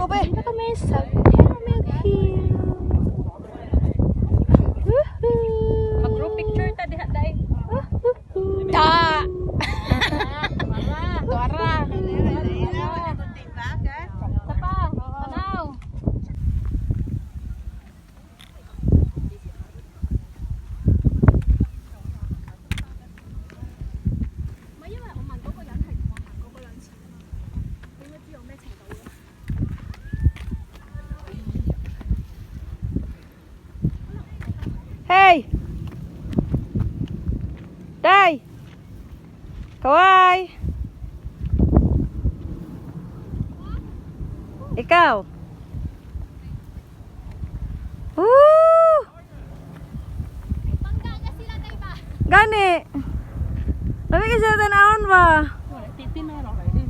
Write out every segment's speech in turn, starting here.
Ko be. Dito kami sa Pyramid Hill. Woohoo! Mag-group picture ta diha dai. Woohoo! Ta. Tuara. Tapa, tanaw. Hey! Day! Kaway! Ikaw! Woo! Gani! Lami kasi tanawon ba? 跌啲咩落嚟先？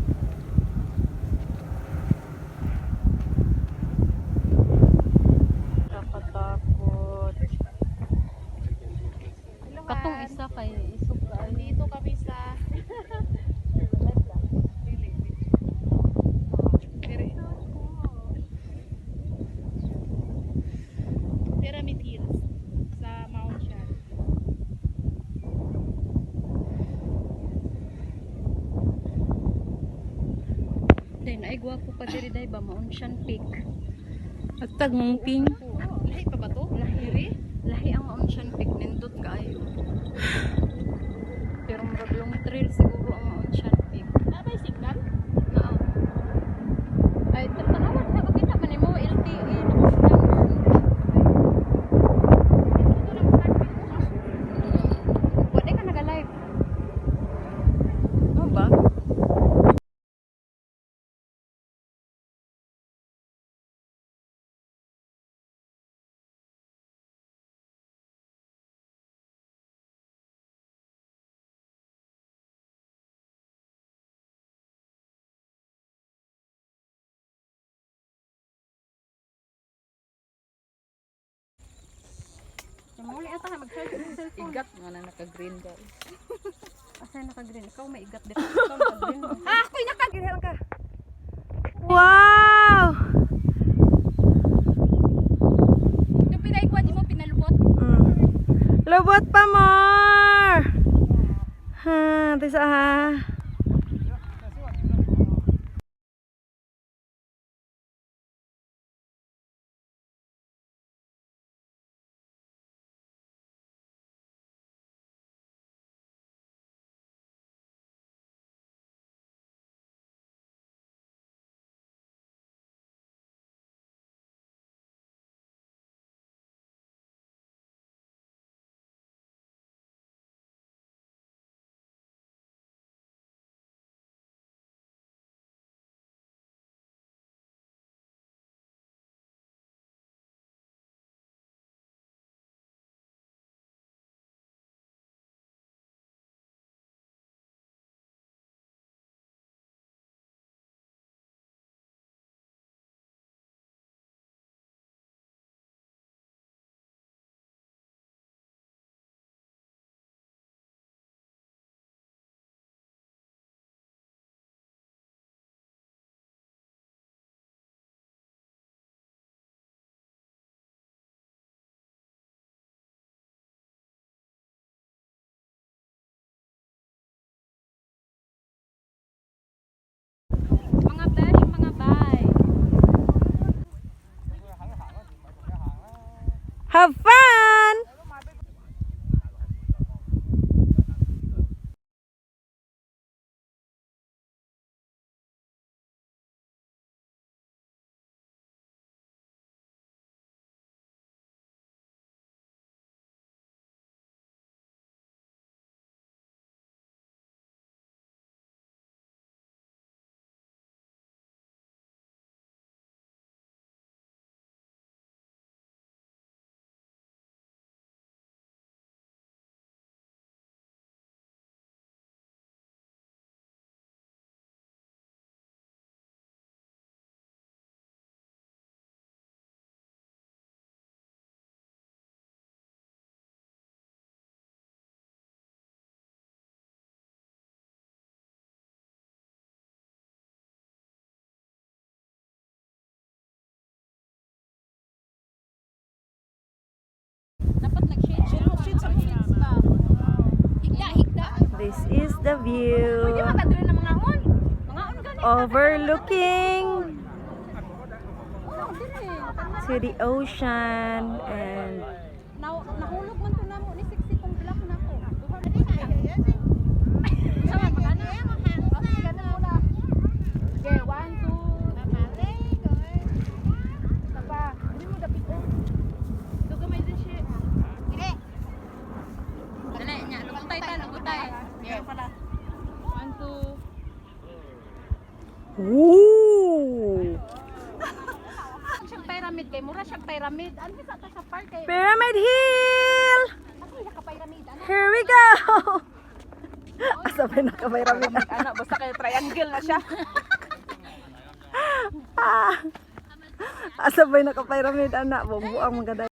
Nakatakot. Katong isa kay isog ka. Dito kami sa Pyramid Hills sa Mount Shan. Day naay gwapo pa diri day ba Mount Shan Peak. Agtag mong ping. Lahi pa ba to? Lahi. Lahi ang Mount Shan Peak, nindot kaayo. Pero murag long trail siguro ang Mount Shan Peak. Ah, may signal? Naa. Ay, tanawan na makita man nimo LTE naka-signal. Dito lang start dito. Wala ka naga-live. Ano ba? Muli ata na mag-charge ng cellphone. Igat nga na naka-green guys. Asa naka-green? Ikaw may igat dito. Ikaw naka-green. Ah, ako'y naka-green ka. Wow! Yung pinay di mo pinalubot. Lubot pa more! Ha, tisa ha. Mga besh, mga bye. Have fun! This is the view. Pwede makadre na mga on. Mga on gani. Overlooking Oh, dili. to the ocean and Nahulog man to namo ni 60 tong black na ko. Sa man mga ano? Okay, ganun muna. Okay, one, two. Isa pa. Hindi mo dapit oh. Ito gamay din siya. Dali nya, lubutay ta, lubutay. One, two. Woo! Siyang pyramid kay mura siyang pyramid. Ano sa ta sa park kay? Pyramid Hill! Ako ka pyramid. Ano? Here we go! Asa pa naka-pyramid? Ano, basta kayo triangle na siya. Ah! Asa ba naka-pyramid, anak? Buang mga.